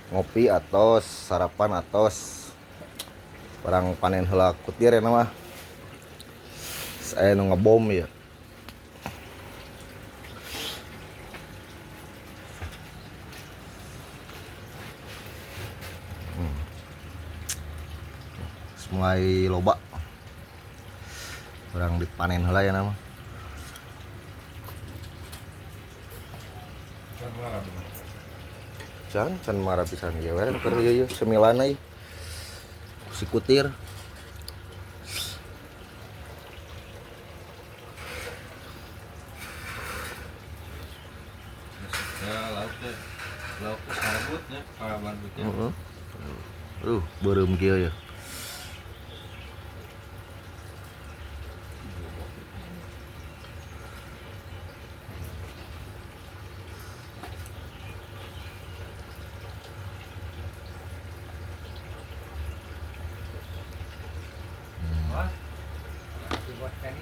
Ngopi atos, sarapan atos. Barang panen heula kutir ya mah. Saya nu ngebom ya. Mulai loba. Barang dipanen heula ya nama. Can, can marah pisan ieu we keur ieu ieu semilana ieu. Si kutir. Ya lauk teh. Lauk teh sarebutnya, kalaban teh. Heeh. Beureum kieu ya. Wah, dibuat tadi.